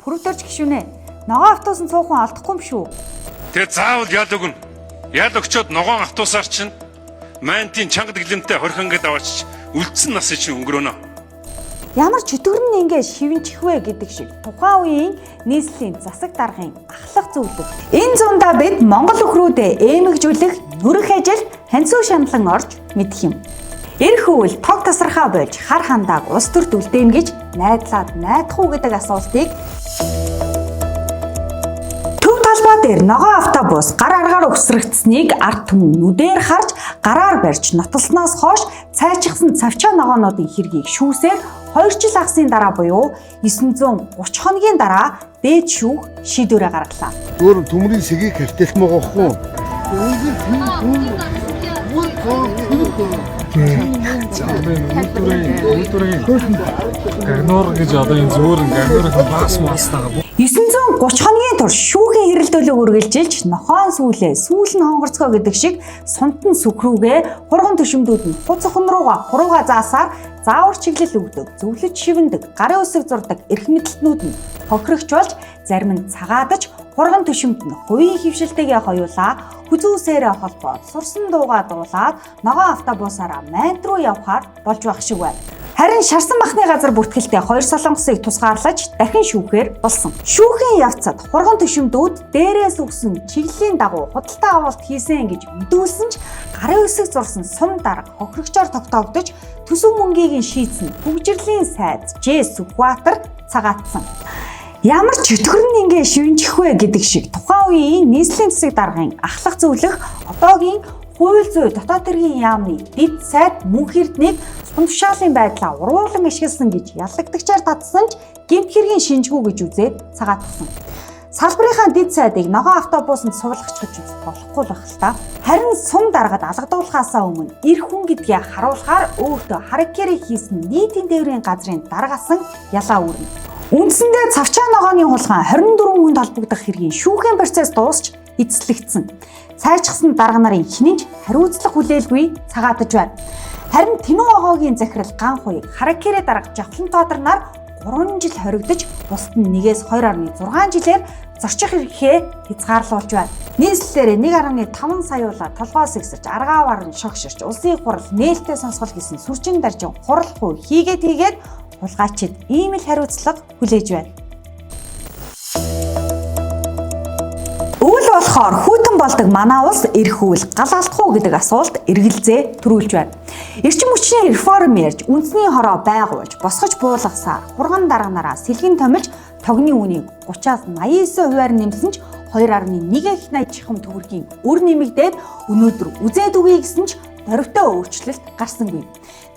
Пүрэв дорж гишүүнээ. Ногоон автобусан цуухан олдохгүй юм шүү. Тэгээ заавал ял өгнө. Ял өгчөөд ногоон автобусаар чинь мантийн чанга дэглэмтэй хорхон гээд аваачч үлдсэн насыг чинь өнгөрөөнө. Ямар чөтгөр нь ингэ шивэнчих вэ гэдэг шиг тухайн үеийн нийслэлийн засаг даргын ахлах зөвлөх. Энэ зундаа бид Монгол өхрүүдээ эмэгжүүлэх нүрэх ажилд ханцуу шаналан орж мэдэх юм. Ирэх үйл тог тасархаа болж хар хандааг улс төрд үлдээн гэж найдлаад найдах уу гэдэг асуултыг Төв талбай дээр ногоон автобус гар аргаар өсрөгдсөнийг ард түмэн нүдээр харж гараар барьж нотолсноос хойш цайчихсан цавчаа ногоонуудын хэргийг шүүсээр 2 жил хагасын дараа буюу 930 хоногийн дараа дээд шүүх шийдвэрээ гаргалаа. Өөр төмрийн сэгийг капиталмаа гохгүй. За одоо энэ үйлдвэрийн гагнуур гэж одоо энэ зөөр гагнуурын бас мастагаа 930 хоногийн турш шүүхийн хэрэлдүүлэг үргэлжилж нохоон сүүлээ сүүл нь хонгорцгоо гэдэг шиг сунтан сүхрүүгээ хурган төшөмдүүд нь хуцхан руугаа хурууга заасаар заавар чиглэл өгдөг, зөвлөж шивэндэг, гарын үсэг зурдаг эрх мэдэлтнүүд нь хохирогч болж зарим нь цагаадаж хурган төшөмд нь хувийн хөвшилтэйгээ хоёулаа хүзүүсээрээ холбоод сурсан дуугаа дуулаад ногоон автобусаараа майнт руу явхаар болж байх шиг байна. Харин шарсан махны газар бүртгэлтэй хоёр солонгосыг тусгаарлаж дахин шүүхээр болсон. Шүүхийн явцад хурган төшөмдүүд дээрээс өгсөн чиглэлийн дагуу худалдаа авалт хийсэн гэж мэдүүлсэн ч гарын үсэг зурсан сум дарга хохирогчоор тогтоогдож төсөв мөнгийг нь шийдсэн хөгжирлийн сайд Ж Сүхбаатар цагаатсан. Ямар чөтгөр нь ингэ шивэнчих вэ гэдэг шиг тухайн үеийн нийслэлийн засаг даргын ахлах зөвлөх одоогийн хууль зүй дотоод хэргийн яамны дэд сайд мөнх эрднийг албан тушаалын байдлаа уруулан ашигласан гэж яллагдагчаар татсан ч гэмт хэргийн шинжгүй гэж үзээд цагаатсан. Салбарынхаа дэд сайдыг ногоон автобусанд суулгачих гэж болохгүй л байх л та. Харин сум даргад алгадуулахаасаа өмнө эр хүн гэдгээ харуулахаар өөртөө харакири хийсэн нийтийн тээврийн газрын даргасан ялаа үүрнэ. Үндсэндээ цавчаа ногооны хулгай 24 хүнд холбогдох хэргийн шүүхийн процесс дуусч эцэслэгдсэн. Цайчсан дарга нарын хинэн ч хариуцлага хүлээлгүй цагаатаж байна. Харин Тэнүү огоогийн захирал Ган хуйг харакири дарга Жавхлан Тоодор нар 3 жил хоригдож бусд нь 1-ээс 2.6 жилээр зорчих эрхээ хязгаарлуулж байна. Нийслэлээр 1.5 саяула толгоос ихсэрч аргаавар нь шогширч улсын хурал нээлттэй сонсгол гэсэн сүржин даржин хурал хуу хийгээд хийгээд хулгайчид ийм л хариуцлага хүлээж байна. Үйл болохоор хүйтэн болдог манай улс эрх үйл гал алдах уу гэдэг асуулт эргэлзээ төрүүлж байна. Эрчим хүчний реформ ярьж, үндэсний хороо байгуулж, босгож буулгасаар хурган дарганараа сэлгэн томилж тогны үнийг 30-аас 89 хувиар нэмсэн ч 2.1 их 80 чихэм төгрөгийн өр нэмэгдээд өнөөдөр үзээд үгүй гэсэн ч дөрвтэй өөрчлөлт гарсангүй.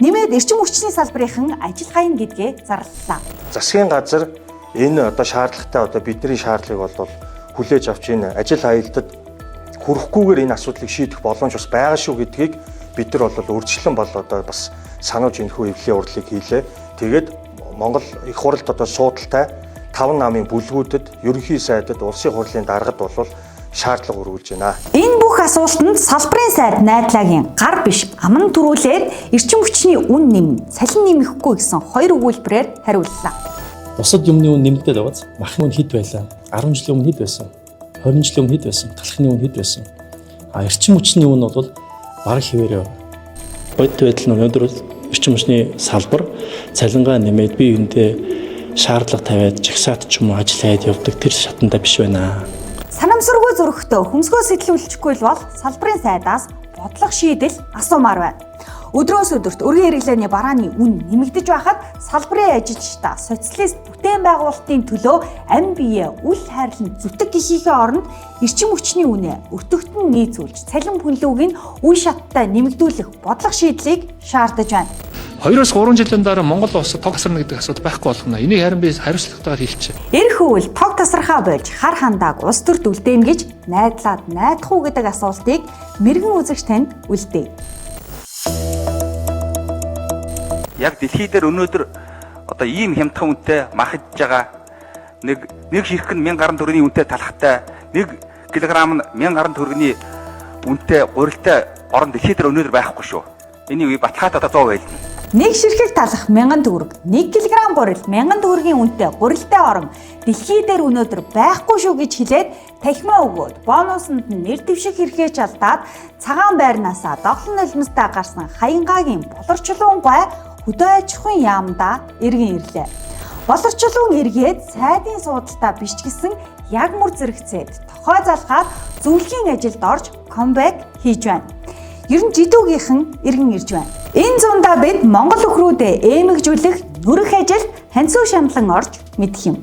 Нэмээд эрчим хүчний салбарынхан ажил хаяна гэдгээ зарлалаа. Засгийн газар энэ одоо шаардлагатай одоо бидний шаардлагыг бол хүлээж авч энэ ажил аялдад хүрэхгүйгээр энэ асуудлыг шийдэх боломж бас байгаа шүү гэдгийг бид нар бол үржилэн бол одоо бас сануулж энэхүү эвлэлийн урдлыг хийлээ. Тэгээд Монгол их хурлд одоо суудалтай 5 намын бүлгүүдэд, ерөнхий сайдад, улсын хурлын даргад бол шаардлага өргүүлж байна. Энэ бүх асуултанд салбарын сайд найдлагын гар биш аман төрүүлээд эрчим хүчний үн нэмнэ, цалин нэмэхгүй гэсэн хоёр өгүүлбэрээр хариуллаа. Бусад юмны үн нэмэгдээд байгааз махны үн хэд байлаа? 10 жилийн өмнө хэд байсан? 20 жилийн өмнө хэд байсан? Талхны үн хэд байсан? А эрчим хүчний үн бол бараг хэвээрээ байна. Бодит байдал нь өнөөдөр эрчим хүчний салбар цалингаа нэмээд бие биендээ шаардлага тавиад жагсаат ч юм уу ажил хайд явдаг тэр шатанда биш байна. Санамсаргүй зөрөгтэй хөмсгөө сэтэлүүлчихгүй л бол салбарын сайдаас бодлого шийдэл асуумаар байна. Өдрөөс өдөрт өргөн хэрэглээний барааны үн нэмэгдэж байхад салбарын ажилчдаа социалист бүтээн байгуулалтын төлөө амь бие үл хайрлан зүтг гихийнхээ оронд эрчим хүчний үнэ өтөгтөн нийцүүлж цалин бүнлүүг нь үе шаттай нэмэгдүүлэх бодлого шийдлийг шаардаж байна. 2-3 жилийн дараа Монгол улсад тог тасарна гэдэг асуудал байхгүй болгоно. Энийг харин би хариуцлагатайгаар хэлчихье. Ирэх үйл тог тасархаа болж хар хандааг улс төрд үлдээн гэж найдлаад найдах уу гэдэг асуултыг мэрэгэн үзэгч танд үлдээе. Яг дэлхий дээр өнөөдөр одоо ийм хямдхан үнэтэй мах идж байгаа нэг ширхэг нь 1000 гаруй төгрөгийн үнэтэй талхтай 1 кг нь 1000 гаруй төгрөгийн үнэтэй гурилтай орон дэлхий дээр өнөөдөр байхгүй шүү. Энийг би баталгаатай 100 байлна. Нэг ширхэг талах 1000 төгрөг, 1 кг гурил 1000 төгрөгийн үнэтэй гурилтай орон дэлхий дээр өнөөдөр байхгүй шүү гэж хэлээд танхимаа өгөөд бонусанд нь нэр дэвших хэрэгээ чалдаад цагаан байрнаасаа доглон нулимстай гарсан хаянгагийн болорчлуун гуай хөдөө аж ахуйн яамдаа эргэн ирлээ. Болорчлуун эргээд сайдын суудалтаа бичгэсэн яг мөр зэрэгцээд тохой залгаад зөвлөгийн ажилд орж comeback хийж байна. Ер нь жидүүгийнхэн эргэн ирж байна. Энэ зундаа бид Монгол өхрүүдээ эмэгжүүлэх нүрэх ажилд ханцуу шамлан орж мэдэх юм.